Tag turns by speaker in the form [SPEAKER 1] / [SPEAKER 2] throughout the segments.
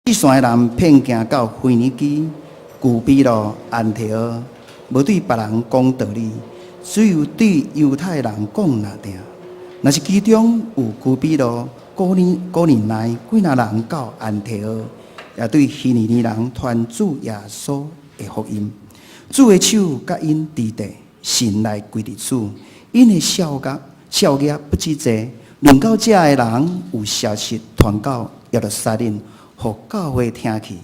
[SPEAKER 1] 這線的人遍行到腓尼基、古比羅、安提阿，無對別人講道理，只有對猶太人講爾定。若是其中有古比羅、古利奈幾若人到安提阿，也對希利尼人傳主耶穌的福音。主的手佮𪜶佇佇，信來歸入主，𪜶的數額不止濟。論到遮的人有消息傳到耶路撒冷，予教會聽去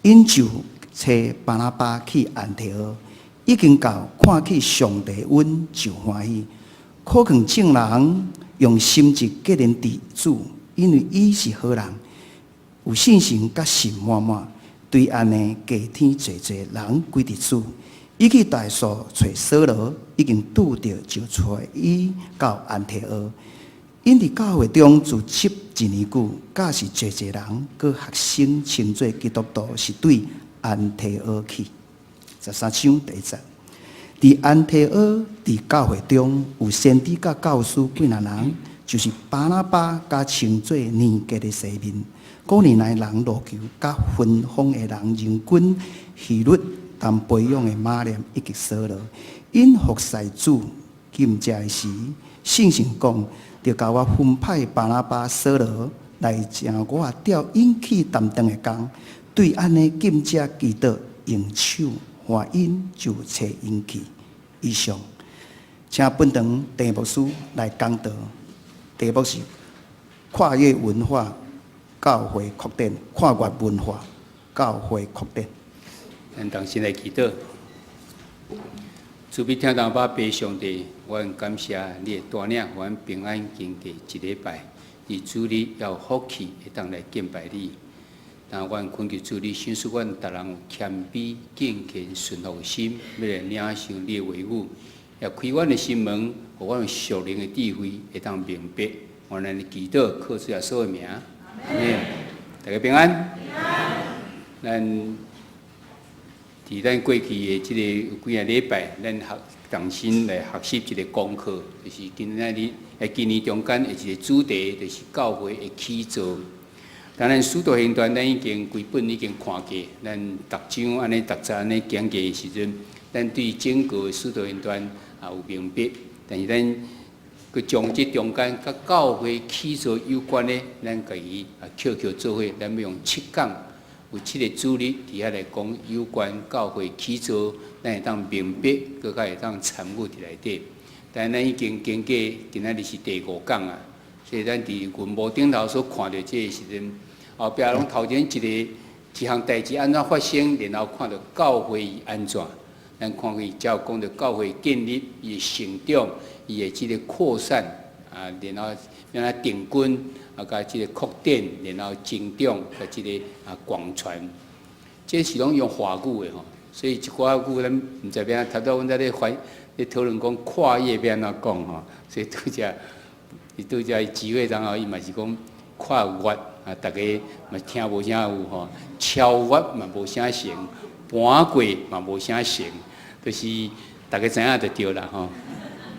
[SPEAKER 1] ，𪜶就差巴拿巴去安提阿，已經到看見上帝恩就歡喜。苦勸眾人用心志結連佇主，因為伊是好人，有信心佮心滿滿。對按呢加添濟濟人歸入主。伊去大數揣掃羅，已經拄著，就帶伊到安提阿。𪜶佇教會中住職一年久，教示濟濟人，閣學生稱做基督徒，是對安提阿去。13章第一節，佇安提阿佇教會中有先知佮教師幾若人，就是巴拿巴佮稱做尼革的西面，古利奈人路求佮芬芳的人人均希律擔培養的馬念以及掃羅，𪜶服侍主禁食的時，聖神講，著共我分派巴拿巴、掃羅來成我調𪜶去擔當的工。對按呢禁食祈禱，用手按𪜶就差𪜶去。以上，請本堂鄭牧師來講道，題目是跨越文化教會擴展，跨越文化教會擴展。
[SPEAKER 2] 咱同心來祈禱。慈悲疼阿爸父上帝，我感謝你的帶領，予阮平安經過一禮拜，佇主日有福氣會當來敬拜你。但阮懇求主，你賞賜阮逐人有謙卑、敬虔、順服的心，欲來領受你的話語，也開阮的心門，予阮有屬靈的智慧，會當明白。我咱祈禱，靠主耶穌的名，阿們。大家平安。咱佇咱過去的這個有幾个禮拜，咱學重新來學習一个功課，就是今仔日佇今年中間的一个主題，就是教會的起造。當然，使徒行傳咱已經規本已經看過，咱逐章按呢逐節按呢講過的時陣，咱對整個使徒行傳也有明白。但是咱閣將這中間佮教會起造有關的，咱共伊啊抾抾做伙，咱欲用七講，有七个主日佇遐來講有關教會起造，咱會當明白，閣較會當參與佇內底。但咱已經經過今仔日是第五講啊，所以咱佇銀幕頂頭所看著這个時陣，後壁攏頭前一個一項代誌按怎發生，然後看著教會伊按怎，咱看伊才有講著教會建立伊的成長，伊的這个擴散啊，然後按怎定根啊，佮這个擴展，然後增長，佮這个啊廣傳，這是攏用華語的吼，所以一寡語咱毋知欲按怎，頭拄阮在咧翻咧討論講跨越欲按怎講吼，所以拄才伊拄才機會然後伊嘛是講跨越啊，逐家嘛聽無啥有吼，超越嘛無啥成，搬過嘛無啥成，就是逐家知影就對啦吼。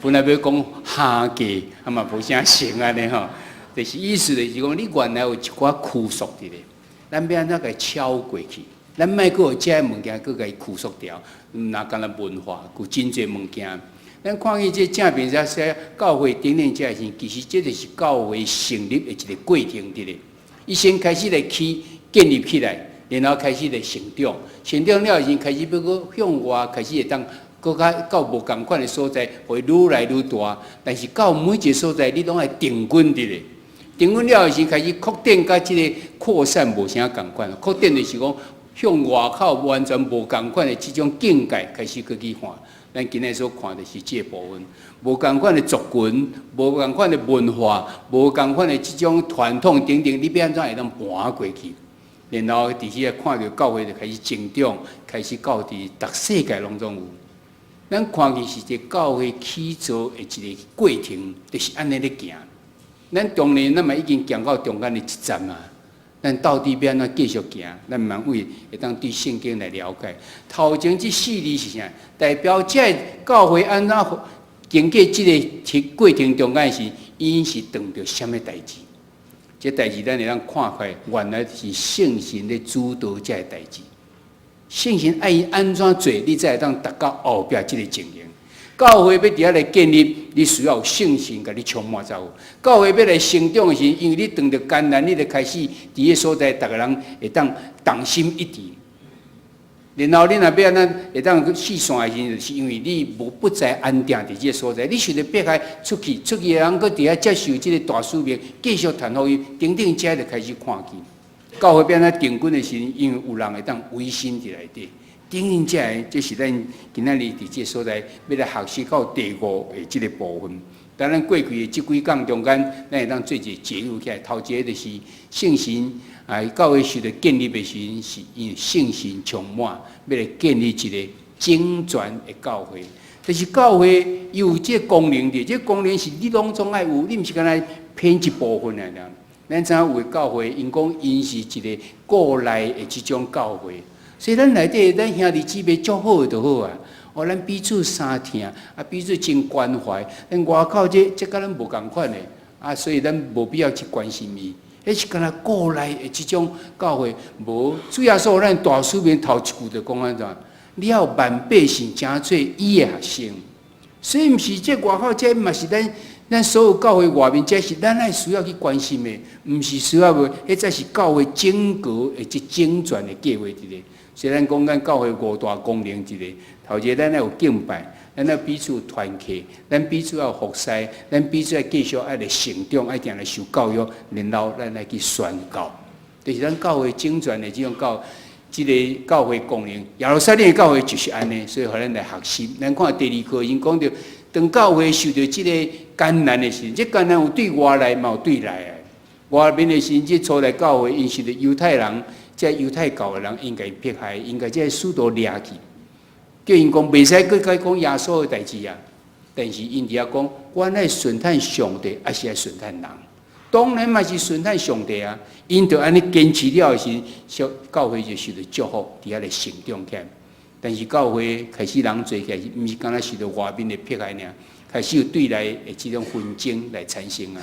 [SPEAKER 2] 本來欲講下過，啊嘛無啥成按呢吼，就是意思就是講，你原來有一寡拘束佇咧，咱欲按怎共超過去？咱莫閣予這个物件閣共伊拘束牢，毋若干焦文化，有真濟物件。咱看見這正面這寫教會頂面這時，其實這就是教會成立的一个過程佇咧。伊先開始來起建立起來，然後開始來成長，成長了已經開始欲閣向外開始會當閣較到無仝款的所在，會愈來愈大。但是到每一个所在，你攏愛定根佇咧。定根了時開始擴展，佮這个擴散無啥仝款。擴展就是講向外口完全無仝款的這種境界開始閣去看。咱今日所看的是這个部分，無仝款的族群，無仝款的文化，無仝款的這種傳統等等，你欲按怎會當搬過去？然後佇彼个看著教會就開始增長，開始到佇逐世界攏總有。咱看見是一个教會起造的一个過程，就是按呢咧行。咱當然，咱嘛已經行到中間的一站啊。咱到底欲按怎繼續行？咱嘛為會當對聖經來了解。頭前這四字是啥？代表這个教會按怎經過這个過程中間時，𪜶是碰著啥物代誌？這代誌咱會當看開，原來是聖神咧主導這个代誌。聖神愛按怎做，你才會當達到後壁這个情形。教會欲佇遐來建立，你需要聖神共你充滿才有。教會欲來成長的時，因為你遇著艱難，你就開始佇彼所在，逐个人會當同心一致。然後你若欲按怎會當四散的時，就是因為你無不再安定佇這个所在，你受著迫害出去，出去的人閣佇遐接受這个大使命，繼續傳福音，等等，這就開始看見。教會變怎定軍的時，因為有人會當委身佇內底。等等，這个，這是咱今仔日佇這个所在欲來學習到第五个這个部分。當咱過去的這幾講中間，咱會當做一个結論起來。頭一个就是聖神啊，教會受著建立的時陣，是因為聖神充滿，欲來建立一个整全的教會。但是教會有這个功能的，這个功能是你攏總愛有，你毋是干焦偏一部分爾。咱知影有的教會，𪜶講𪜶是一个國內的這種教會，所以咱內底咱兄弟姊妹足好就好啊。哦，咱彼此相疼，啊，彼此真關懷。咱外口這這佮咱無仝款的，啊，所以咱無必要去關心伊。彼是干焦國內的這種教會，無主耶穌咱大使命頭一句就講按怎？你要萬百姓成做伊的學生。所以毋是這外口這嘛是咱咱所有教會外面，這是咱愛需要去關心的，毋是需要無，彼才是教會整個的這整全的計劃佇咧。雖然講咱教會五大功能一個，頭一個咱愛有敬拜，咱愛彼此團契，咱彼此愛服侍，咱彼此愛繼續愛來成長，愛定來受教育，然後咱來去宣教。就是咱教會整全的這種教，這个教會功能，耶路撒冷的教會就是按呢，所以予咱來學習。咱看第二課已經講著，當教會受著這个艱難的時，這艱難有對外來，嘛有對內的。外面的時，這初代教會𪜶受著猶太人，這猶太教的人𪜶共迫害，𪜶共這个使徒掠去，叫𪜶講袂使閣閣講耶穌的代誌啊。但是𪜶佇遐講，阮愛順趁上帝，抑是愛順趁人？當然嘛是順趁上帝啊！𪜶就按呢堅持了的時，小教會就受著祝福，佇遐來成長起來。但是教會開始人濟起來，毋是干焦受著外面的迫害爾，開始有對內的這種紛爭來產生啊。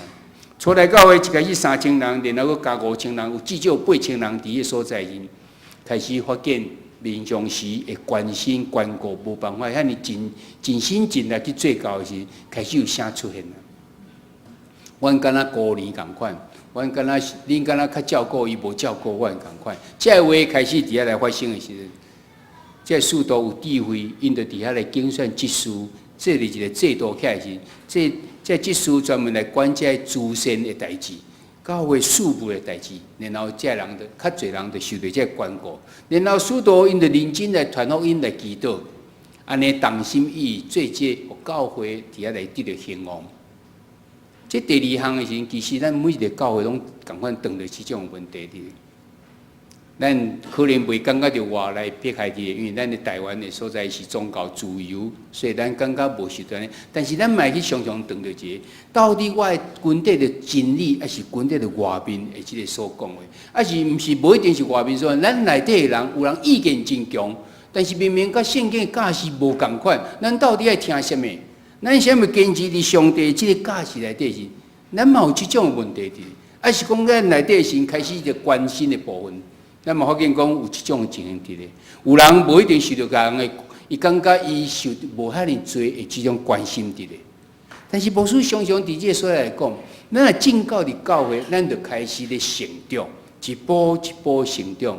[SPEAKER 2] 初代教會一開始3000人，然後閣加5000人，有至少8000人佇彼所在時，開始發現平常時會關心關顧，無辦法遐爾盡盡心盡力去做到時，開始有聲出現啊。阮敢若孤兒仝款，阮敢若恁敢若較照顧伊，無照顧阮仝款。這个話開始佇遐來發生的時陣，這个使徒有智慧，𪜶就佇遐來揀選執事，設立一个制度起來時，這這執事專門來管這个慈善的代誌、教會事務的代誌，然後這人就較濟人就受著這个關顧，然後使徒𪜶就認真來傳福音來祈禱，按呢同心意做這个教會佇遐來得著興旺。這第二項的時陣，其實咱每一个教會攏仝款遇著這種問題佇。咱可能袂感覺著外來迫害佇，因為咱的台灣的所在是宗教自由，所以咱感覺無受著按呢。但是咱嘛會去常常遇著一個，到底我的軍隊的真理，抑是軍隊的外面的這个所講的，抑是毋是無一定是外面所講。咱內底的人有人意見真強，但是明明佮聖經教示無仝款，咱到底愛聽啥物？咱啥物堅持佇上帝這个教示內底是，咱嘛有這種問題佇，抑是講咱內底先開始一个關心的部分。咱嘛發現講有這種情形佇咧，有人無一定受著共人的，伊感覺伊受無遐爾濟的這種關心佇咧。但是牧師常常佇這个所在來講，咱若進到佇教會，咱就開始咧成長，一步一步成長。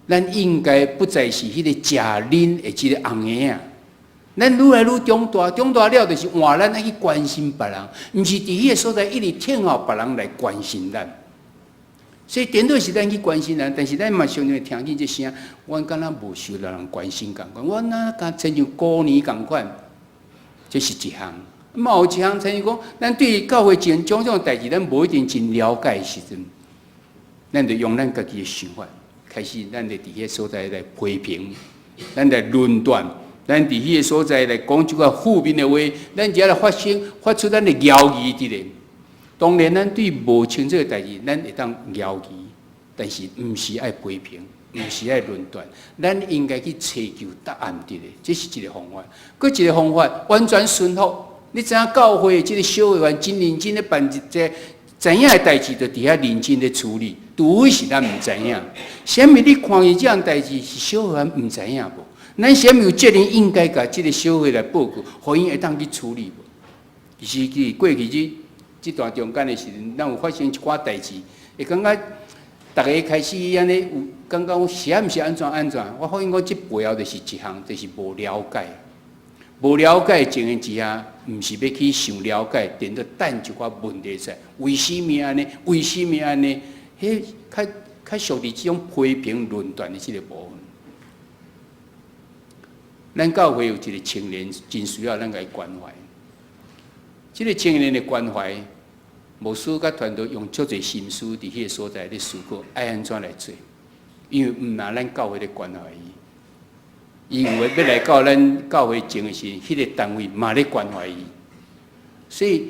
[SPEAKER 2] 咱應該不再是彼個食奶的這个紅嬰仔。咱愈來愈長大，長大了就是換咱愛去關心別人，毋是佇彼个所在一直聽候別人來關心咱。所以顛倒是咱去關心人，但是咱嘛常常會聽見這聲，阮敢若無受到人關心仝款，阮若敢親像孤兒仝款，這是一項。嘛有一項，親像講，咱對教會種種種代誌，咱無一定真了解的時陣，咱就用咱家己的想法，開始咱就佇彼个所在來批評，咱來論斷，咱佇彼个所在來講這個負面的話，咱就來發生發出咱的謠言佇咧。當然，咱對無清楚的代誌，咱會當猶疑，但是毋是愛批評，毋是愛論斷，咱應該去尋求答案佇咧，這是一个方法。閣一个方法，完全順服。你知影教會這个小會員真認真咧辦一個知影的代誌就佇遐認真咧處理，除非是咱毋知影。啥物你看見這項代誌是小會員毋知影無？咱啥物有責任應該共這个小會來報告，予𪜶會當去處理無？其實佇過去這段中間的時陣，咱有發生一寡代誌，會感覺逐个開始按呢有感覺講是毋是按怎按怎？我發現講這背後就是一項，就是無了解。無了解的情形之下，毋是欲去想了解，顛倒等一寡問題出來。為啥物按呢？為啥物按呢？彼較較屬於這種批評論斷的這个部分。咱教會有一个青年，真需要咱共伊關懷。這个青年的關懷，牧師佮團隊用足濟心思佇彼个所在咧思考，愛按怎來做？因為毋但咱教會咧關懷伊。伊有的欲來到咱教會前的時陣，彼个單位嘛咧關懷伊，所以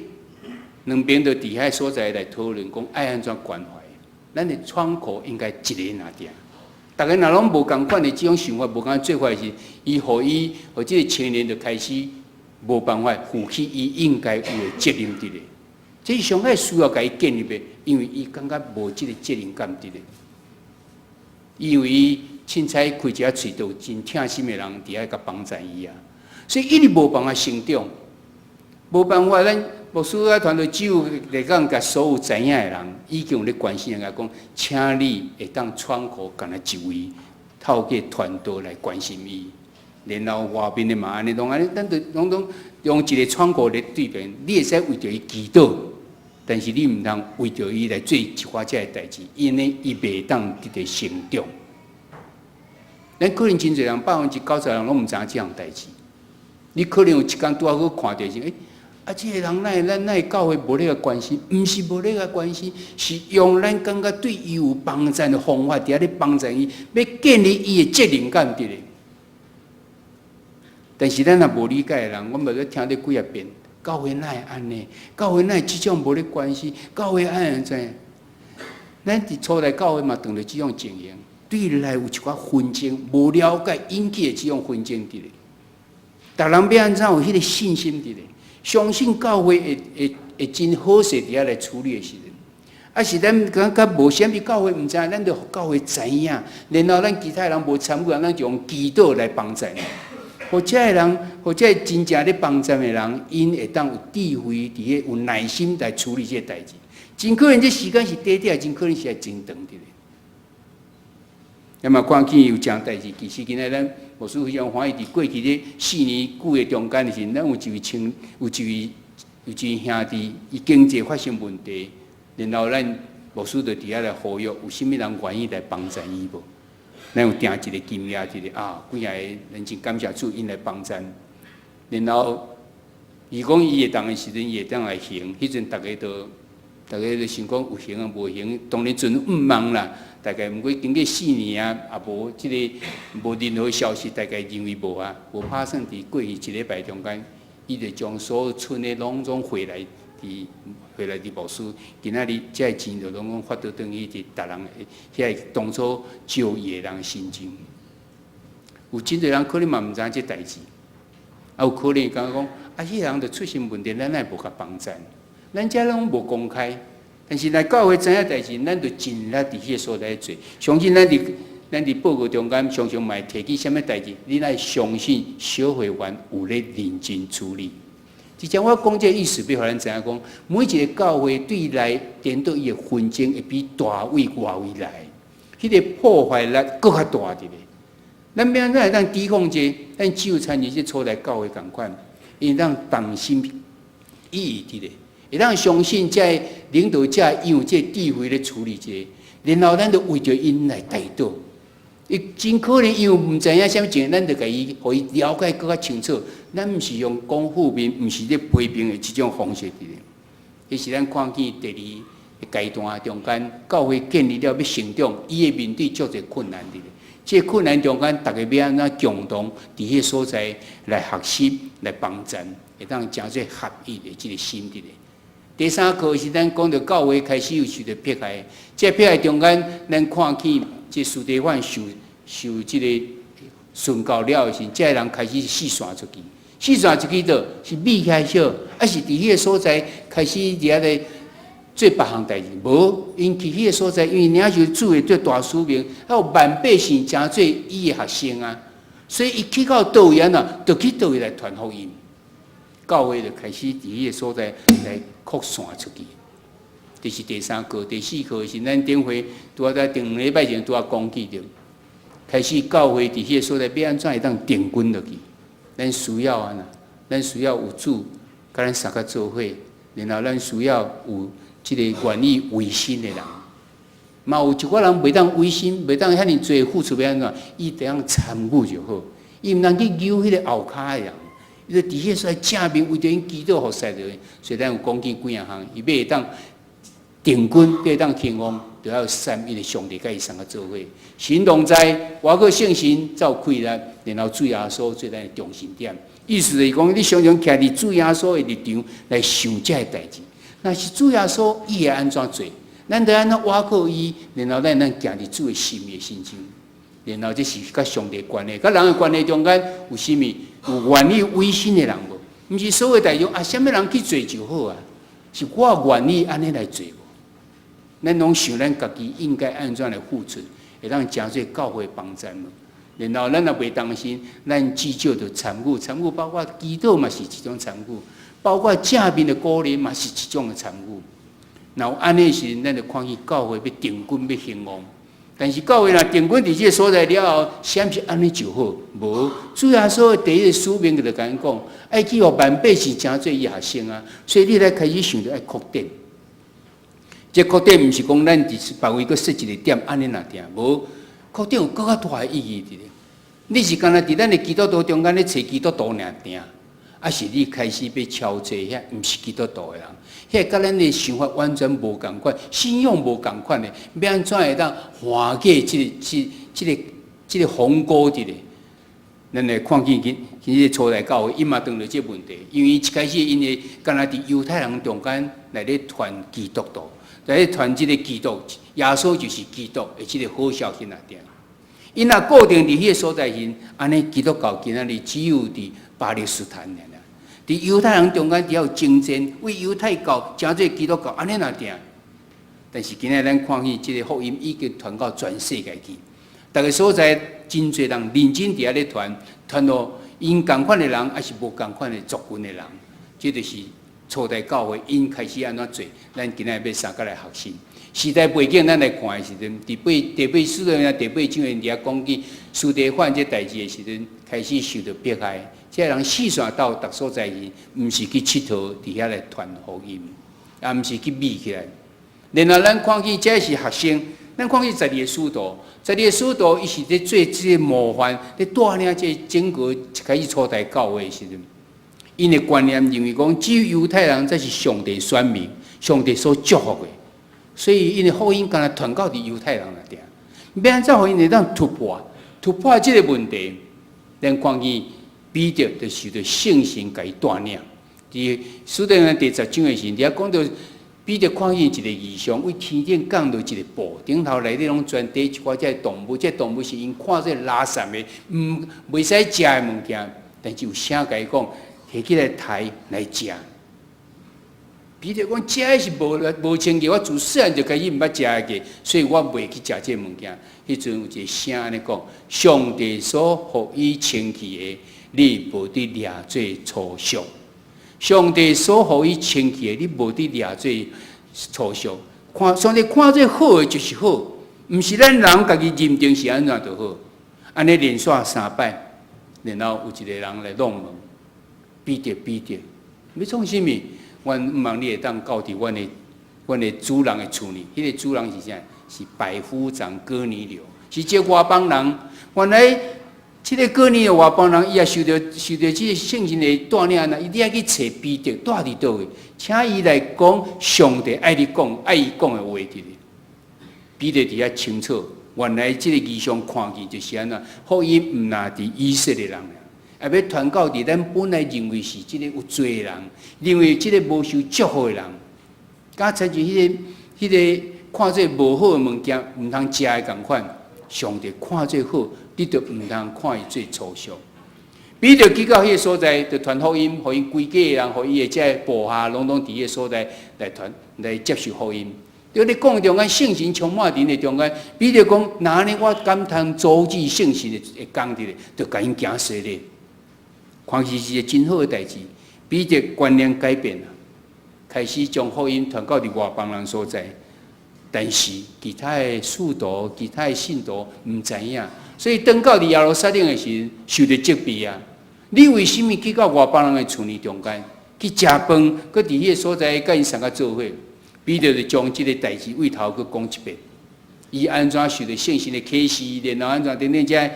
[SPEAKER 2] 兩邊就佇遐所在來討論，講愛按怎關懷。咱的窗口應該一个爾定，逐个若攏無仝款的這種想法，無仝款做法時，伊予伊予這个青年就開始無辦法負起伊應該有的責任佇咧。這是上愛需要共伊建立的，因為伊感覺無這个責任感佇咧，因為伊凊彩開一下喙，就有真疼心的人佇遐共幫贊伊啊，所以一直無辦法成長，無辦法。咱牧師仔團隊只有來講，共所有知影的人，已經有咧關心人共講，請你會當窗口干焦一位，透過傳道來關心伊。然後外面的嘛按呢攏按呢，咱就攏總用一个窗口來對別，你會使為著伊祈禱，但是你毋通為著伊來做一寡這个代誌，因為伊袂當得著成長。咱可能真濟人，90%人攏毋知影這項代誌。你可能有一工拄仔好看著是，欸，啊，這个人哪會咱哪會教會無咧共關心？毋是無咧共關心，是用咱感覺對伊有幫贊的方法，佇遐咧幫贊伊，欲建立伊的責任感佇咧。但是咱若無理解的人，阮無咧聽咧幾仔遍，教會哪會按呢？教會哪會這種無咧關心？教會按怎？咱佇初來教會嘛，碰著這種情形。對內有一寡紛爭，無了解引起的這種紛爭佇咧。逐人欲按怎有彼个信心佇咧？相信教會會真好勢佇遐來處理的時陣，啊是咱感覺無啥物教會毋知，咱就予教會知影，然後咱其他人無參與，咱就用祈禱來幫贊。予這个人，予這个真正咧幫贊的人，𪜶會當有智慧，佇咧有耐心來處理這个代誌。真可能這時間是短短，真可能是愛真長佇咧。那麼看見有這樣代誌，其實今仔咱牧師非常歡喜，佇過去這4年久的中間的時陣，咱有一位親，有一位兄弟，伊經濟發生問題，然後咱牧師就佇遐來呼籲，有啥物人願意來幫贊伊無？咱有定一個金額，一个啊，幾仔个，咱真感謝主，𪜶來幫贊。然後伊講伊會當的時陣，伊會當來還，彼陣逐个都想講有還啊，無還，當然盡毋望啦。大概毋過經過四年啊，也無這个無任何消息，大概認為無啊，無拍算佇過去一禮拜中間，伊就將所有存的攏總匯來佇匯來佇牧師。今仔日這个錢就攏總發倒轉去佇逐人遐個當初借伊的人身上。有真濟人可能嘛毋知影這代誌，啊有可能感覺講啊，彼个人就出現問題，咱哪會無共幫贊？咱遮攏無公開。但是來教會知影代誌，咱就盡力佇彼个所在做。相信咱佇報告中間常常嘛會提起啥物代誌，你愛相信小會員有咧認真處理。這種我講這个意思，欲予咱知影講，每一个教會對內顛倒伊的紛爭會比大位外圍來，彼个破壞力閣較大佇咧。咱欲按怎會當抵抗這個？咱只有親像這初來教會仝款，會當同心意佇咧。會當相信這个領導者有這个智慧咧處理這个，然後咱就為著𪜶來代禱。伊真可能因為毋知影啥物情，咱就共伊予伊了解閣較清楚。咱毋是用講負面，毋是咧批評的這種方式佇咧。彼是咱看見第二個階段中間，教會建立了欲成長，伊會面對足濟困難佇咧。這个困難中間，逐个欲按怎共同佇彼个所在來學習、來幫贊，會當成做合一的這个心佇咧。第三課是咱講著教會開始有受著迫害，這个迫害中間，咱看見這司提反受這个宣告了的時，這个人開始四散出去，四散出去就是避開小，抑是佇彼个所在開始佇遐咧做別項代誌，無，𪜶去彼个所在，因為領受主的這大使命，還有萬百姓成做伊的學生啊，所以伊去到佗位按怎，就去佗位來傳福音。教會就開始佇彼个所在來擴散出去。這是第三個、第四個是咱頂回拄仔在頂兩禮拜前拄仔講起著，開始教會佇彼个所在欲按怎會當定根落去？咱需要按怎？咱需要有主佮咱相佮做伙，然後咱需要有這个願意委身的人。嘛有一寡人袂當委身，袂當遐爾濟付出欲按怎？伊會當參與就好，伊毋通去揪彼个後跤的人。伊就佇彼个所在正面為著𪜶祈禱服侍著，所以咱有講起幾仔項，伊欲會當定根，欲會當興旺，就愛有三一的上帝佮伊相佮做伙。神同在，倚靠聖神才有氣力，然後主耶穌做咱的中心點。意思就是講，你常常徛佇主耶穌的立場來想這个代誌。若是主耶穌，伊會按怎做？咱就按怎倚靠伊，然後咱行佇主的心意身上。然後這是佮上帝關係，佮人的關係中間有啥物？有願意委身的人無？毋是所有代誌啊，啥物人去做就好啊？是我願意按呢來做無？咱攏想咱家己應該按怎來付出，會當成做教會幫贊無？然後咱若袂當心，咱至少就參與，參與包括祈禱嘛是一種參與，包括正面的鼓勵嘛是一種的參與。若有按呢時陣，咱就看見教會欲定根欲興旺。但是教會若定根佇這个所在了後，是毋是按呢就好？無，主耶穌的第一个使命就共𪜶講，愛去予萬百姓成做伊學生啊。所以你來開始想著愛擴展。這擴展毋是講咱佇別位閣設一个點按呢爾定，無，擴展有閣較大的意義佇咧。你是干焦佇咱的基督徒中間咧揣基督徒爾定，抑是你開始欲超濟遐毋是基督徒的人？遐佮咱的想法完全無仝款，信仰無仝款的，欲按怎會當橫過這個鴻溝佇咧？咱來看見今日初代教會，伊嘛碰著這個問題，因為一開始𪜶的干焦佇猶太人中間來咧傳基督徒，來咧傳這個基督，耶穌就是基督的這個好消息爾定。𪜶若固定佇彼个所在時，按呢基督教今仔日只有佇巴勒斯坦爾。佇猶太人中間佇遐有爭戰，為猶太教成做基督教，按呢爾定。但是今仔日咱看見這個福音已經傳到全世界去，逐个所在真濟人認真佇遐咧傳，傳予𪜶仝款的人，抑是無仝款的族群的人，這就是初代教會𪜶開始按怎做，咱今仔日欲相佮來學習。時代背景，咱來看的時陣，佇八第八使徒行第八章𪜶佇遐講起司提反這代誌的時陣，開始受著迫害。這个人四散到逐所在去，毋是去𨑨迌，佇遐來傳福音，也毋是去秘起來。然後咱看見這是學生，咱看見十二个使徒，十二个使徒伊是咧做這个模範，咧帶領這整個一開始初代教會的時陣，𪜶的觀念認為講，只有猶太人才是上帝選民，上帝所祝福的，所以𪜶的福音干焦傳到佇猶太人爾定，欲按怎予𪜶會當突破？突破這个問題，咱看見彼得就受著聖神共伊帶領。佇使徒行傳第十章的時陣，佇遐講著彼得看見一個異象，為天頂降落一个布，頂頭內底攏專綴一寡這个動物，這個動物是𪜶看做垃圾的，毋袂使食的物件。但是有聲共伊講，提起來刣來食。彼得講，這是無清潔，我自細漢就開始毋捌食的，所以我袂去食這个物件。彼陣有一个聲按呢講：上帝所予伊清氣的，你無得掠做粗俗。上帝所予伊清氣的，你無得掠做粗俗。看上帝看做好的就是好，毋是咱人家己認定是按怎就好。按呢連續三擺，然後有一个人來弄門，彼得彼得，欲創啥物？阮毋望你會當到佇阮的主人的厝裡，彼个主人是啥？是百夫長哥尼流，是這外邦人。原來這个哥尼流外邦人，伊也受著這个聖神的帶領啊，伊你愛去揣彼得，蹛佇佗位，請伊來講上帝愛你講、愛伊講的話佇咧。彼得佇遐清楚，原來這个異象看見就是按怎，福音毋但佇以色列人，也欲傳到佇咱本來認為是這个有罪的人，認為這个無受祝福的人，敢親像彼个看做無好的物件，毋通食的仝款，上帝看做好，你就毋通看伊做粗俗。彼得去到彼个所在，就傳福音，予𪜶規家的人，予伊的這个部下，攏總佇彼个所在來傳來接受福音。對咧講中間聖神充滿佇𪜶的中間，彼得講：若按呢我敢通阻止聖神的工佇咧，就共𪜶行洗禮。看起是一个真好的代誌。彼得觀念改變啦，開始將福音傳到佇外邦人所在，但是其他的使徒、其他的信徒毋知影，所以轉到佇耶路撒冷的時陣，受著責備啊！你為啥物去到外邦人的厝裡中間去食飯，閣佇彼个所在佮𪜶相佮做伙？彼得就將這个代誌對頭閣講一遍，伊按怎受著聖神的啟示，然後按怎等等，這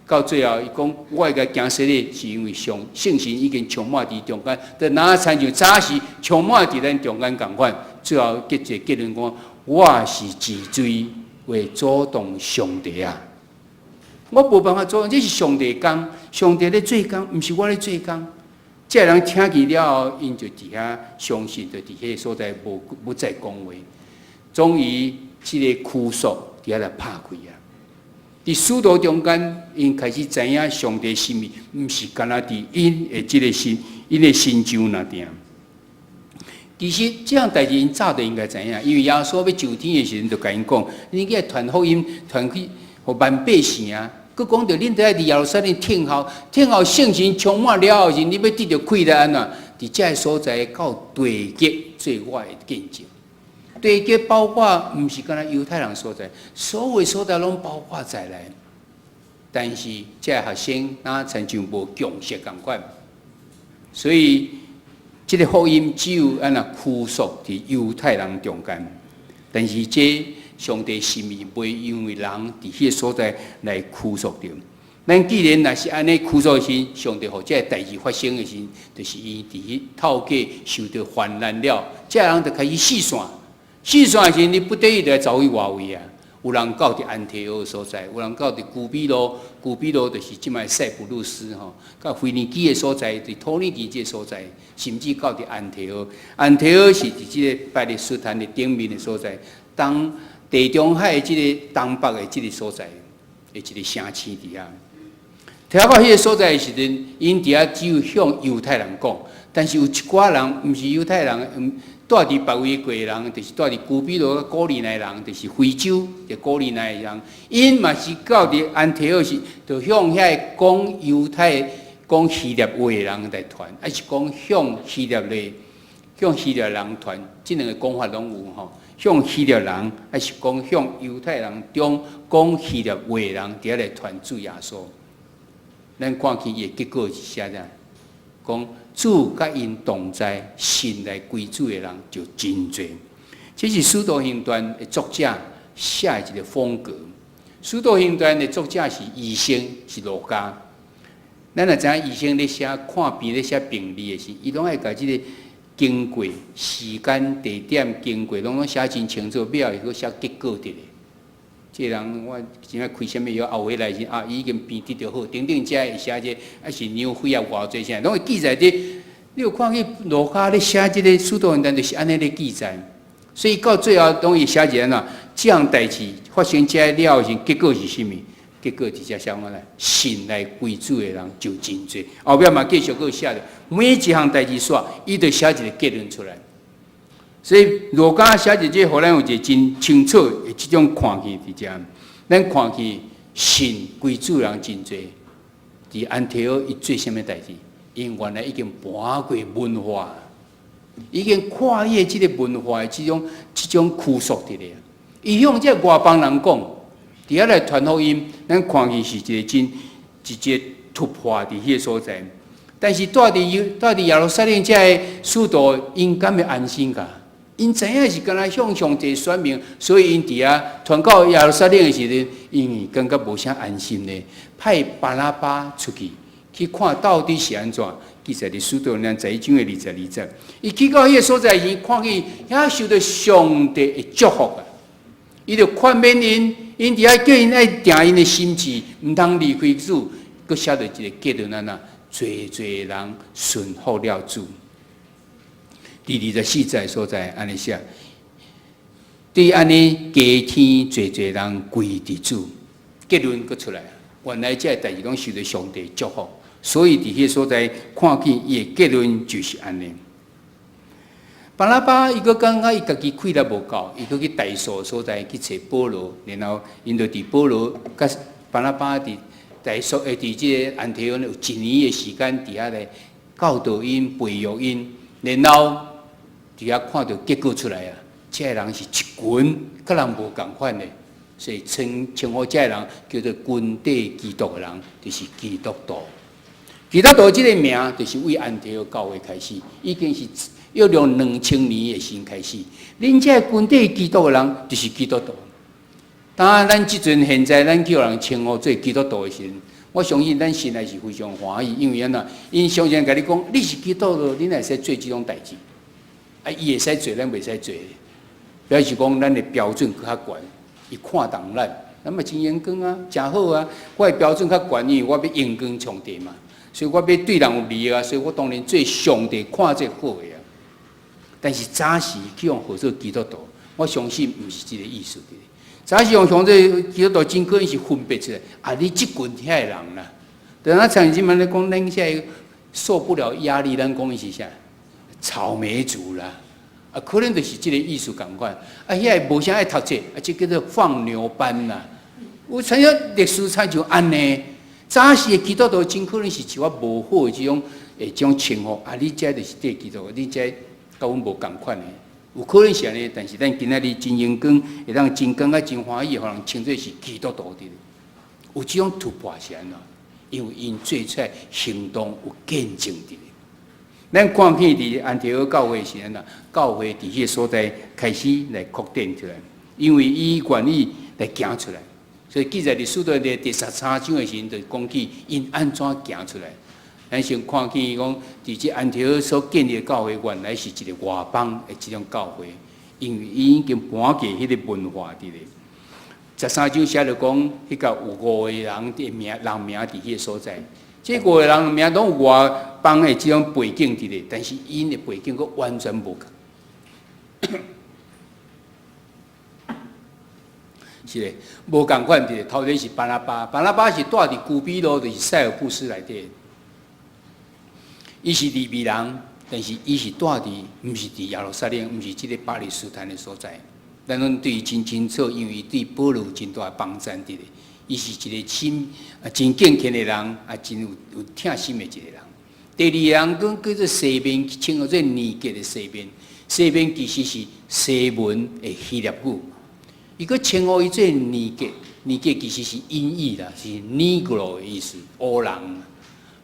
[SPEAKER 2] 到最後，伊講我會共行洗禮，是因為上聖神已經充滿佇中間，就若親像早時充滿佇咱中間仝款。最後結一個結論講，我是治罪會阻擋上帝啊！我無辦法阻擋，這是上帝工，上帝咧做工，毋是我咧做工。這个人聽見了後，𪜶就佇遐相信，就佇彼个所在無無再講話。終於，這个箍索佇遐來拍開啊！佇使徒中間，𪜶開始知影上帝心意，毋是干焦佇𪜶的這个身，𪜶的身上爾定。其實這項代誌，𪜶早就應該知影，因為耶穌欲上天的時陣，就共𪜶講：恁去傳福音，傳去予萬百姓啊！閣講著恁著愛佇耶路撒冷等候，等候聖神充滿了後時，恁欲得著氣力按怎？佇這个所在到地極做我的見證。地極包括毋是干焦猶太人所在，所有所在攏包括在內。但是這个學生若親像無共識仝款，所以這个福音只有按怎拘束佇猶太人中間。但是這上帝心意袂因為人佇彼個所在來拘束著。咱既然若是按呢拘束時，上帝予這个代誌發生的時，就是伊佇彼透過受著患難了，這个人就開始四散。四散的時，你不得已就來走去外圍啊。有人到佇安提阿所在，有人到佇居比路，居比路就是這擺塞浦路斯吼，到腓尼基的所在，佇土耳其這个所在，甚至到佇安提阿。安提阿是佇這個巴勒斯坦的頂面的所在，東地中海的這個東北的這个所在的一个城市佇遐。聽到彼个所在的時陣，𪜶佇遐只有向猶太人講，但是有一寡人毋是猶太人，住佇別位過的人，就是住佇居比路、古利奈人，就是非洲的古利奈的人，𪜶嘛是到佇安提阿時，就向遐个講猶太、講希臘話的人來傳，抑是講向希臘的、向希臘人傳，這兩个講法攏有吼。向希臘人，抑是講向猶太人中講希臘話的人，佇遐來傳主耶穌。咱看見伊的結果是啥呢？講主佮𪜶同在，信來歸主的人就真濟。這是《使徒行傳》的作者寫的一个風格。《使徒行傳》的作者是醫生，是路加。咱若知影醫生咧寫看病咧寫病歷的時，伊攏愛共這个經過、時間、地點、經過，攏攏寫真清楚，尾後會閣寫結果佇咧。這个人我真愛開啥物藥，後回來時啊，伊已經病得著好，等等，這會寫這個，抑是量血壓偌濟啥，攏會記載佇。你有看見路加咧寫這个使徒行傳，就是按呢咧記載。所以到最後，攏會寫一個按怎？這項代誌發生這了後時，結果是啥物？結果直接寫按怎？信來歸主的人就真濟。後壁嘛繼續閣寫著，每一項代誌煞，伊就寫一个結論出來。所以路加寫一這個，予咱有一个真清楚的這種看見佇遮。咱看見信歸主人真濟，佇安提阿伊做啥物代誌？𪜶原來已經搬過文化，已經跨越這个文化的這種拘束佇咧。伊向這个外邦人講，佇遐來傳福音，咱看見是一个真直接突破佇彼个所在。但是住佇耶路撒冷這个使徒，𪜶敢會安心㗎？𪜶知影是干焦向上帝選民，所以𪜶佇遐傳到耶路撒冷的時陣，𪜶感覺無啥安心呢。派巴拿巴出去去看到底是按怎。記載佇使徒行傳十一章的22節，伊去到彼个所在時，看見遐受著上帝的祝福啊！伊就勸勉𪜶，𪜶佇遐叫𪜶愛定𪜶的心志，毋通離開主。閣寫著一個結論按怎？濟濟人順服了主。第24節所在按呢寫，對按呢加添濟濟人歸佇主，結論閣出來。原來這个代誌攏受著上帝祝福，所以佇彼个所在看見伊的結論就是按呢。巴拿巴伊閣感覺伊家己氣力無夠，伊閣去大數所在去揣保羅，然後𪜶就佇保羅佮巴拿巴佇大數會佇這個安提阿有一年的時間佇遐咧教導𪜶、培育𪜶，然後佇遐看著結果出來啊，這个人是一群佮人無仝款的，所以稱稱呼這个人叫做跟綴基督的人，就是基督徒。基督徒這个名就是為安提阿教會開始，已經是約兩2000年的時開始。恁這個跟綴基督的人就是基督徒。當咱這陣現在咱叫人稱呼做基督徒的時陣，我相信咱心內是非常歡喜，因為按怎？𪜶常常共你講，你是基督徒，你哪會使做這種代誌？啊，伊會使做，咱袂使做。表示講咱的標準閣較懸，伊看重咱，咱嘛真榮光啊，誠好啊。我的標準較懸，因為我欲榮光上帝嘛，所以我欲對人有利啊，所以我當然做上帝看做好的啊。但是早時去予號做基督徒，我相信毋是這个意思。早時予稱做基督徒，真可能是分別出來啊！你這群遐的人啦，等下像這擺咧講，咱現在受不了壓力，咱講伊是啥？草莓族啦，啊，可能就是這个意思仝款。啊，遐個無啥愛讀冊，啊，這叫做放牛班啦。有親像歷史親像按呢，早時的基督徒真可能是一寡無好的這種的這種稱呼。啊，你這就是綴基督，你這佮阮無仝款的。有可能是按呢，但是咱今仔日真榮光，會當真感覺真歡喜，予人稱做是基督徒的。有這種突破是按怎？因為𪜶做出來行動有見證佇。咱看見佇安提阿教會是按怎？教會佇彼个所在開始來擴展出來，因為伊願意來行出來。所以記載佇使徒的第十三章的時陣，就講起𪜶按怎行出來。咱先看見伊講，佇這安提阿所建立的教會，原來是一个外邦的這種教會，因為伊已經搬過彼个文化佇咧。十三章寫著講，彼个有五個人的名人名佇彼个所在，這五個人名攏有外邦的這種背景佇咧，但是𪜶的背景閣完全無仝。是咧，無仝款佇咧。頭一個是巴拿巴，巴拿巴是蹛佇居比路，就是塞浦路斯內底。伊是利未人，但是伊是蹛佇，毋是佇耶路撒冷，毋是這个巴勒斯坦的所在。咱攏對伊真清楚，因為伊對保羅有真大的幫贊佇咧。伊是一個真啊真敬虔的人，啊真有有疼心的一個人。第二個人講叫做西面，稱呼做尼格的西面。西面其實是西門的希臘語。伊閣稱呼伊做尼格，尼格其實是音譯啦，是 Negro 的意思，烏人。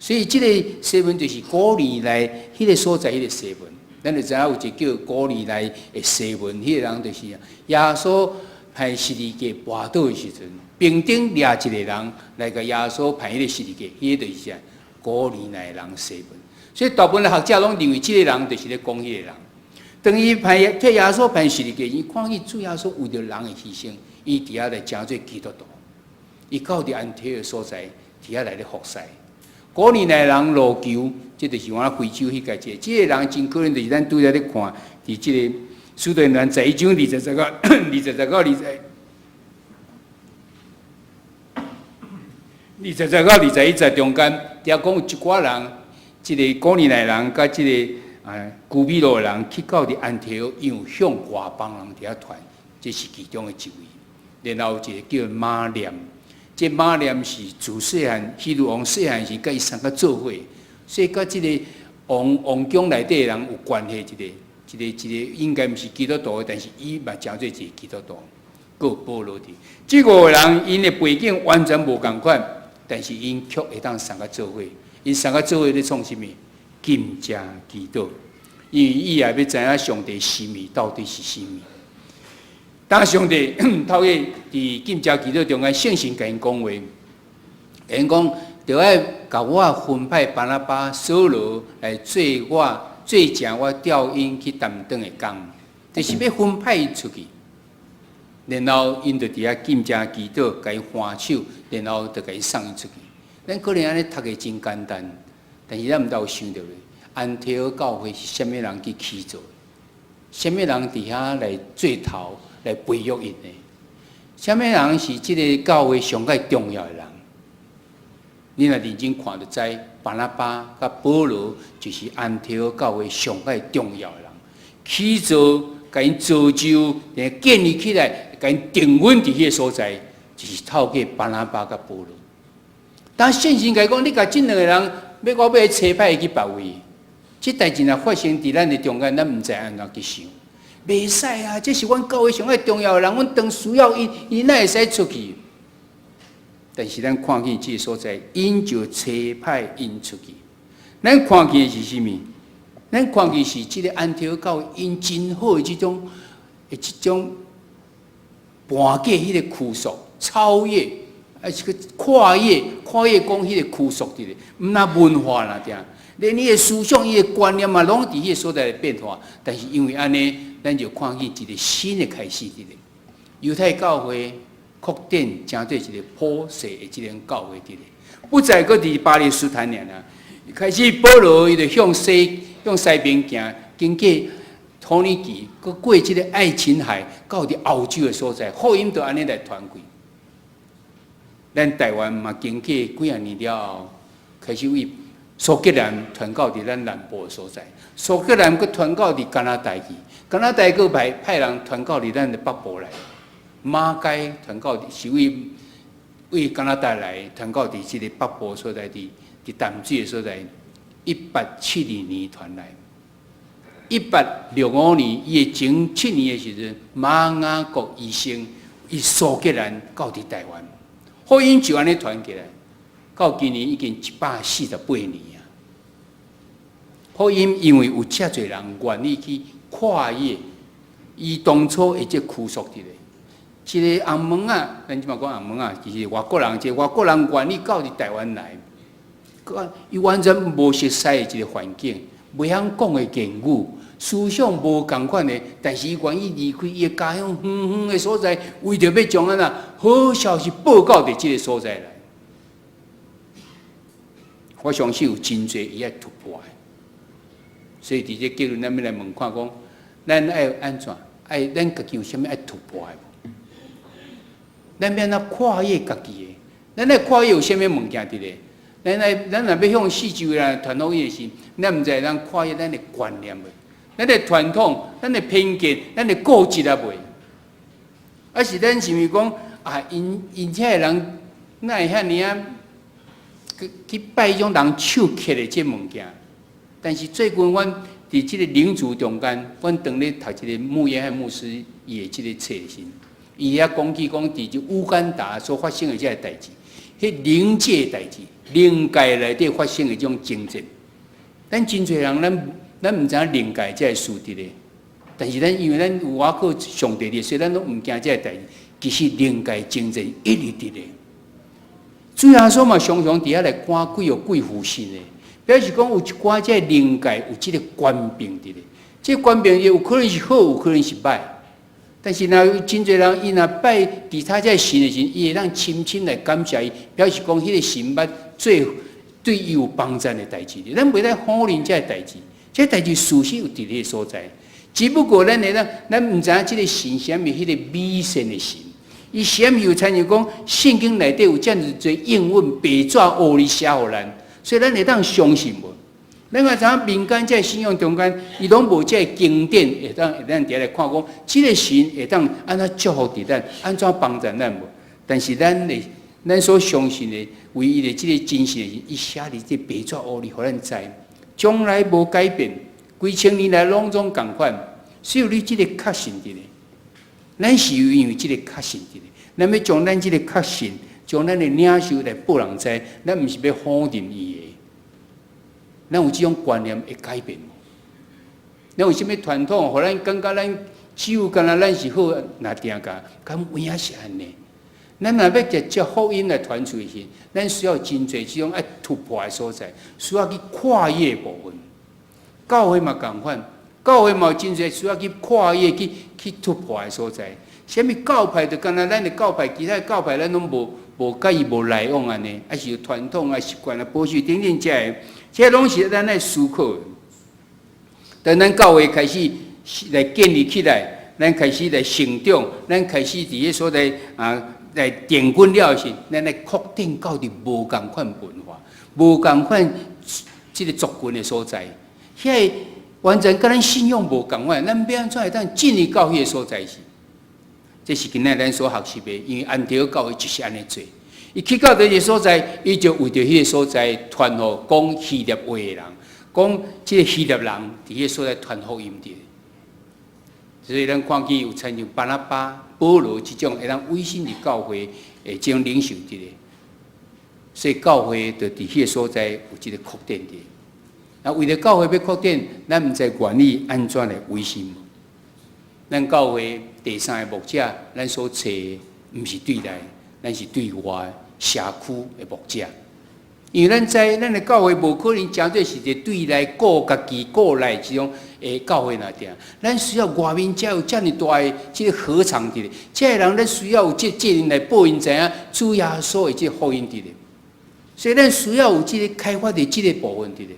[SPEAKER 2] 所以這個西門就是古利奈彼个所在，彼個西門。咱就知影有一个叫古利奈的西門，彼个人就是耶穌攀十字架跋倒的時陣，兵丁掠一個人來共耶穌攀彼个十字架，彼个就是啥？古利奈人西門。所以大部分的學者攏認為這個人就是咧講彼個人。當伊攀替耶穌攀十字架，伊看見主耶穌為著人的犧牲，伊佇遐來成做基督徒。伊到佇安提阿的所在，佇遐來咧服侍。古利奈人路求，這就是往非洲彼個這，這个人真可能就是咱拄才咧看，佇這个使徒行傳十一章二十節到21節中間，佇遐講有一寡人，這个古利奈人佮這个啊居比路的人去到佇安提阿，因為向外邦人佇遐傳，這是其中的一位。然後有一個叫馬念。這馬念是自細漢，希律王細漢時，佮伊生甲做伙，所以佮這个王王宮內底的人有關係。一个、一个、一个，應該毋是基督徒，但是伊嘛成做一個基督徒。閣有保羅佇，這五個人𪜶的背景完全無仝款，但是𪜶卻會當相佮做伙。𪜶相佮做伙咧創啥物？禁食祈禱，因為伊也欲知影上帝心意到底是啥物。當上帝透過佇禁食祈禱中間，聖神共𪜶講話，𪜶講著愛共我分派巴拿巴、掃羅來做我做成我調𪜶去擔當的工，就是欲分派𪜶出去。然後𪜶就佇遐禁食祈禱，共伊按手，然後就共伊送𪜶出去。咱可能按呢讀的真簡單，但是咱毋知有想著未？安提阿教會是啥物人去起造？啥物人佇遐來做頭？來培育𪜶的，啥物人是這个教會上蓋重要的人？你若認真看就知，巴拿巴佮保羅就是安提阿教會上蓋重要的人，起造、共𪜶造就、建立起來、共𪜶定穩佇彼个所在，就是透過巴拿巴佮保羅。當聖經來講，你共這兩个人，欲我欲差派去別位，這代誌若發生佇咱的中間，咱毋知按怎去想。袂使啊！這是阮教會上蓋重要的人，阮當需要伊，伊哪會使出去？但是咱看見這个所在，𪜶就差派𪜶出去。咱看見的是啥物？咱看見是這个安提阿教會𪜶真好的這種跋過彼个拘束，超越，抑是去跨越，跨越講彼个拘束佇咧，毋但文化爾定，連伊的思想、伊的觀念嘛，攏佇彼个所在變化。但是因為按呢，咱就看見一個新的開始佇咧。猶太教會擴展成做一個普世的這種教會佇咧，不再閣佇巴勒斯坦爾啊。開始保羅伊就向西邊行，經過土耳其，閣過這个愛琴海，到佇歐洲的所在，福音就按呢來傳開。咱台灣嘛，經過幾仔年了後，開始為蘇格蘭傳到佇咱南部的所在，蘇格蘭閣傳到佇加拿大去，加拿大閣派人傳到佇咱的北部來。馬偕傳到是為加拿大來傳到佇這个北部所在，佇淡水的所在，1872年傳來，1865年伊的前7年的時陣，馬雅各醫生伊蘇格蘭到佇台灣，福音就按呢傳起來，到今年已經148年啊。福音因為有遮濟人願意去跨越，伊當初的這拘束佇咧。一个紅毛仔，咱這馬講紅毛仔，其實外國人，一个外國人願意到佇台灣來，伊完全無熟悉的一个環境，袂曉講的言語，思想無仝款的，但是伊願意離開伊的家鄉遠遠的所在，為著欲將按怎好消息報到佇這个所在來。我相信有真濟伊愛突破的，所以佇這結論，咱欲來問看講，咱愛按怎？愛咱家己有啥物愛突破的無？咱欲按怎跨越家己的？咱愛跨越有啥物物件佇咧？咱若欲向四周的人傳福音的時，咱毋知會當跨越咱的觀念無？咱的傳統、咱的偏見、咱的固執啊袂？抑是咱是毋是講啊？𪜶遮的人哪會遐爾仔去拜彼種人手刻的這物件？但是最近阮佇這个靈族中間，阮當咧讀一个穆約翰牧師伊的這个冊時，伊遐講起講佇這烏干達所發生的這个代誌，彼靈界代誌，靈界內底發生的這種爭戰。咱真濟人，咱毋知影靈界這个事佇咧，但是咱因為咱有倚靠上帝的，所以咱攏毋驚這个代誌。其實靈界爭戰一直佇咧。主耶穌嘛，常常佇遐來趕鬼予鬼附身的，表示講有一寡這个靈界有這个權柄佇咧。這個權柄有可能是好，有可能是歹。但是若有真濟人，伊若拜其他這个神的時，伊會當深深來感謝伊，表示講彼个神捌做對伊有幫助的代誌。咱袂使否認這个代誌，這个代誌事實有佇彼个所在。只不過咱會當，咱毋知影這个神是啥物，彼个美善的神。伊啥物有親像講聖經內底有遮爾濟應允白紙烏字寫予咱，所以咱會當相信無？咱嘛知影民間這个信仰中間，伊攏無這个經典會當佇遐來看講，這个神會當按怎祝福佇咱，按怎幫助咱無？但是咱所相信的唯一的這个真實的，伊寫佇這白紙烏字，予咱知，從來無改變，幾千年來攏總仝款。所以你這个確信佇咧，咱是因為這个確信佇咧，咱欲將咱這个確信，將咱的領受來報人知，咱毋是欲否認伊的。咱有這種觀念會改變無？咱有啥物傳統，予咱感覺咱只有敢若咱是好，若定共，敢有影是按呢？咱若欲直接福音來傳出去，咱需要真濟這種愛突破的所在，需要去跨越部分。教會嘛仝款，教會嘛有真濟需要去跨越、去突破的所在。啥物教派就敢若咱的教派，其他的教派咱攏無佮伊無來往按呢，抑是有傳統啊、習慣啊、保守等等這个，這攏是咱愛思考的。當咱教會開始來建立起來，咱開始來成長，咱開始佇彼所在啊。來定軍了時，咱來擴展到佇無仝款文化、無仝款這个族群的所在，遐个完全佮咱信仰無仝款，咱欲按怎會當進入到彼个所在去？這是今仔咱所學習的，因為安提阿教會就是按呢做。伊去到佗一个所在，伊就為著彼个所在傳予講希臘話的人，講這个希臘人佇彼个所在傳福音佇。所以咱看見有親像巴拿巴、保羅這種會當委身佇教會的這種領袖佇咧，所以教會就佇彼个所在有這个擴展佇。啊，為著教會欲擴展，咱毋知願意按怎來委身無？咱教會第三个牧者，咱所揣的毋是對內，咱是對外社區的牧者。因為咱知咱的教會無可能誠做是一个對內顧家己、顧內這種的教會爾定。咱需要外面才有遮爾大的這个禾場佇咧，這个人咱需要有這這人來報𪜶知影主耶穌的這个福音佇咧。所以咱需要有這个開發的這个部分佇咧。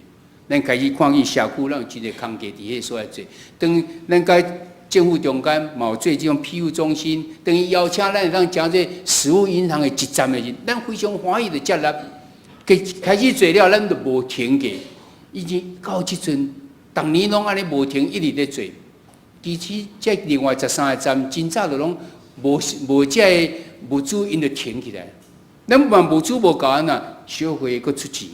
[SPEAKER 2] 咱開始看見社區，咱有一個空間佇彼个所在做。當咱佮政府中間嘛有做這種庇護中心，當伊邀請咱會當成做食物銀行的一站的時，咱非常歡喜的接納。開始做了，咱就無停過。已經到這陣，逐年攏按呢無停，一直咧做。其實這另外13個站，真早就攏無無這个物資，𪜶就停起來。咱嘛物資無夠按怎，小會閣出錢，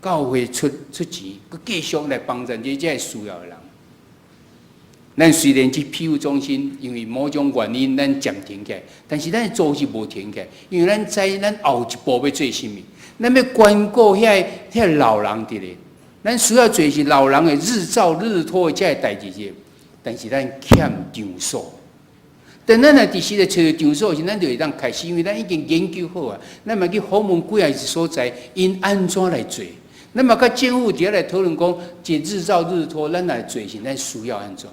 [SPEAKER 2] 教會出出錢，閣繼續來幫助這這需要的人。咱雖然這庇護中心因為某種原因咱暫停起來，但是咱的組織無停起來，因為咱知咱後一步欲做啥物，咱欲關顧遐个遐个老人佇咧，咱需要做是老人的日照日托的這个代誌者，但是咱欠場所。等咱若佇時咧揣著場所時，咱就會當開始，因為咱已經研究好啊。咱嘛去訪問幾仔個所在，𪜶按怎來做？咱嘛佮政府佇遐來討論講，這日照日托，咱來做是咱需要按怎？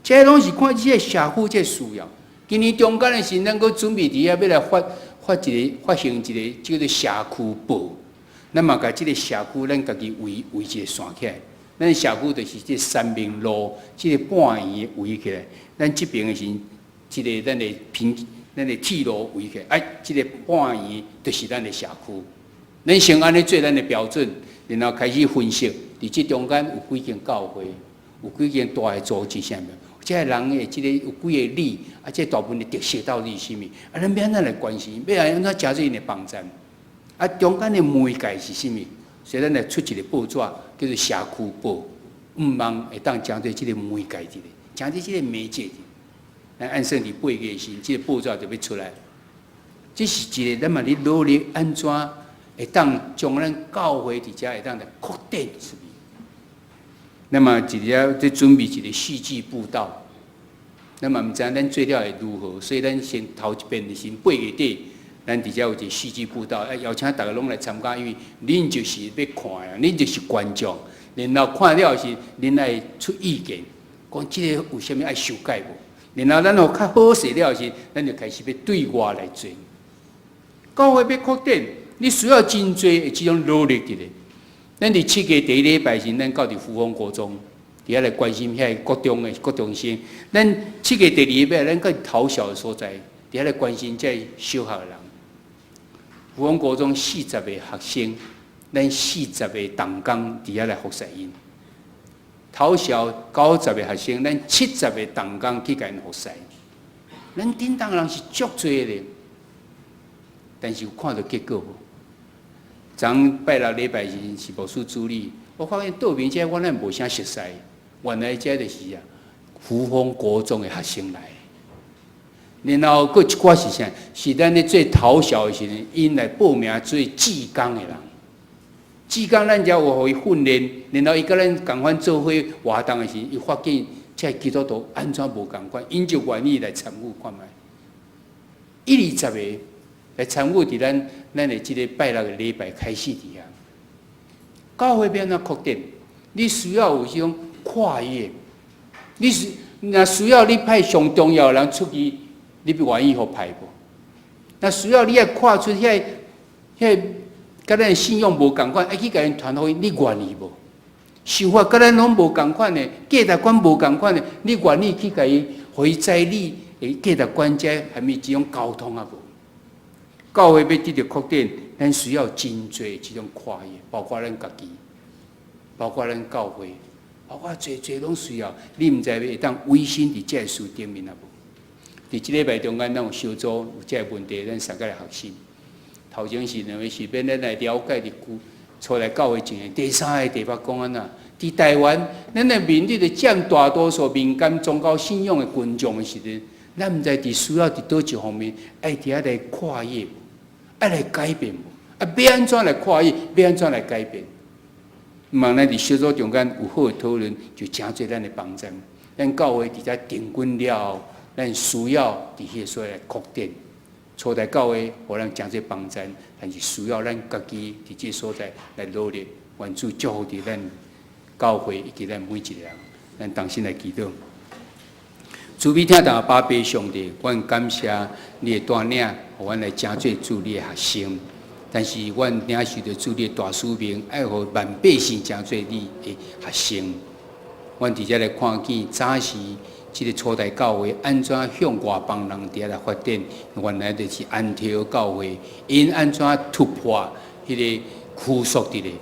[SPEAKER 2] 這攏是看這个社區這个需要。今年中間的時，咱閣準備佇遐欲來發發一個發行一個叫做社區報。咱嘛共這个社區，咱家己圍圍一個線起來。咱社區就是這三民路這个半圓圍起來。咱這邊的時，這个咱的平咱的鐵路圍起來，哎，這个半圓就是咱的社區。咱先按呢做咱的標準，然後開始分析，佇這中間有幾間教會，有幾間大的組織啥物。這个人的這个有幾个里，啊，這大部分的特色到底是啥物？啊，咱欲按怎來關心？欲按怎誠做𪜶的幫贊？啊，中間的媒介是啥物？所以咱來出一個報紙，叫做社區報，毋望會當誠做這个媒介一個，誠做這个媒介。咱按算佇8月時，這个報紙就欲出來。這是一個咱嘛咧努力按怎會當將咱教會佇遮會當來擴展出去。那麼一個咧準備一個戲劇佈道，咱嘛毋知影咱做了會如何，所以咱先頭一遍先8月底，咱佇遮有一個戲劇佈道，啊邀請逐家攏來參加，因為恁就是欲看的，恁就是觀眾，然後看了時，恁愛出意見，講這个有啥物愛修改無？然後咱若較好勢了時，咱就開始欲對外來做。教會欲擴展，你需要真濟的這種努力佇咧。咱佇7月第一禮拜時，咱到佇福豐國中，佇遐來關心遐個國中的國中生。咱七月第二禮拜，咱到桃小的所在，佇遐來關心這小學的人。福豐國中40個學生，咱四十個同工佇遐來服侍𪜶。桃小90個學生，咱70個同工去共𪜶服侍。咱頂當人是足濟的，但是有看著結果無？昨拜六禮拜時是牧師主禮，我發現倒面這我咱無啥熟似，原來這就是啊，福豐國中的學生來。然後閣一寡是啥？是咱咧做桃小的時陣，𪜶來報名做志工的人。志工咱遮有予伊訓練，然後伊佮咱仝款做伙活動的時，伊發現這基督徒按怎無仝款，𪜶就願意來參與看覓。一二十個來參與佇咱咱的這个拜六的禮拜開始佇遐。教會欲按怎擴展？你需要有這種跨越。你是若需要你派上重要的人出去，你欲願意予派無？若需要你愛跨出遐遐，佮咱信仰無仝款，愛去共𪜶傳福音，你願意無？想法佮咱攏無仝款的，價值觀無仝款的，你願意去共伊，予伊知你的價值觀這蝦米這種溝通也無。教會欲得著擴展，咱需要真濟這種跨越，包括咱家己，包括咱教會，包括濟濟攏需要。你毋知會當委身佇這个事頂面也無？佇這禮拜中間，咱有小組有這个問題，咱三個來學習。頭前是兩個是欲咱來了解佇初來教會前的第三个題目講按怎？佇台灣，咱來面對著佔大多數民間宗教信仰的群眾的時陣，咱毋知佇需要佇佗一方面愛佇遐來跨越，愛來改變無？啊，欲按怎來跨越？欲按怎來改變？望咱佇小組中間有好的討論，就誠濟咱的幫助。咱教會佇遮定根了後，咱需要佇彼个所在來擴展。初代教會予咱誠濟幫助，但是需要咱家己佇這个所在來努力。願主祝福佇咱教會以及咱每一個人，咱同心來祈禱。慈悲疼阿爸父上帝，阮感謝你的帶領，予阮來成做主你的學生。但是阮領受著主你的大使命，愛予萬百姓成做你的學生。阮佇遮來看見早時這个初代教會按怎向外邦人佇遐來發展，原來就是安提阿教會，𪜶按怎突破彼个拘束佇咧，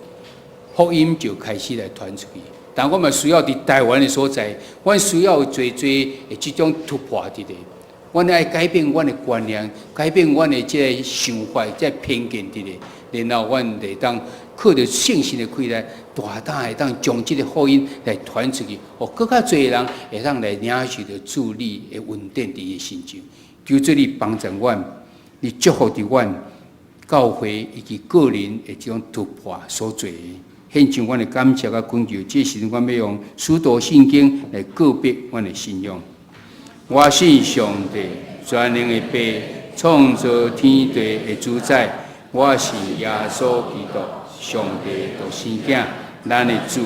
[SPEAKER 2] 福音就開始來傳出去。但我嘛需要佇台灣的所在，阮需要濟濟的這種突破佇咧。阮愛改變阮的觀念，改變阮的這个想法、這个偏見佇咧，然後阮會當靠著聖神的氣力，大膽會當將這个福音來傳出去，予閣較濟人會當來領受著主你的恩典佇伊身上。求主你幫助阮，你祝福佇阮教會以及個人的這種突破所做的。獻上阮的感謝佮懇求，這時陣阮欲用使徒信經來告白阮的信仰。我信上帝，全能的父，創造天地的主宰。我信耶穌基督，上帝獨生囝，咱的主。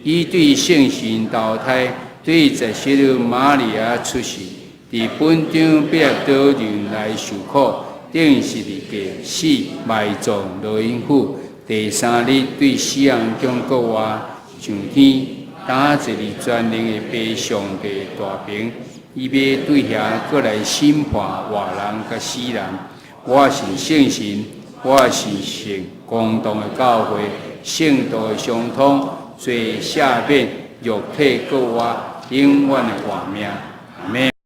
[SPEAKER 2] 伊對聖神投胎，對十色瑪利亞出世，佇本張彼拉多任內受苦，釘十字架，死埋葬落陰府。第三日對死人中復活，上天，擔坐佇全能的父上帝大爿。伊欲對遐閣來審判活人佮死人。我信聖神，我信聖公同的教會，聖徒的相通，罪赦免，肉體復活，永遠的活命。阿們。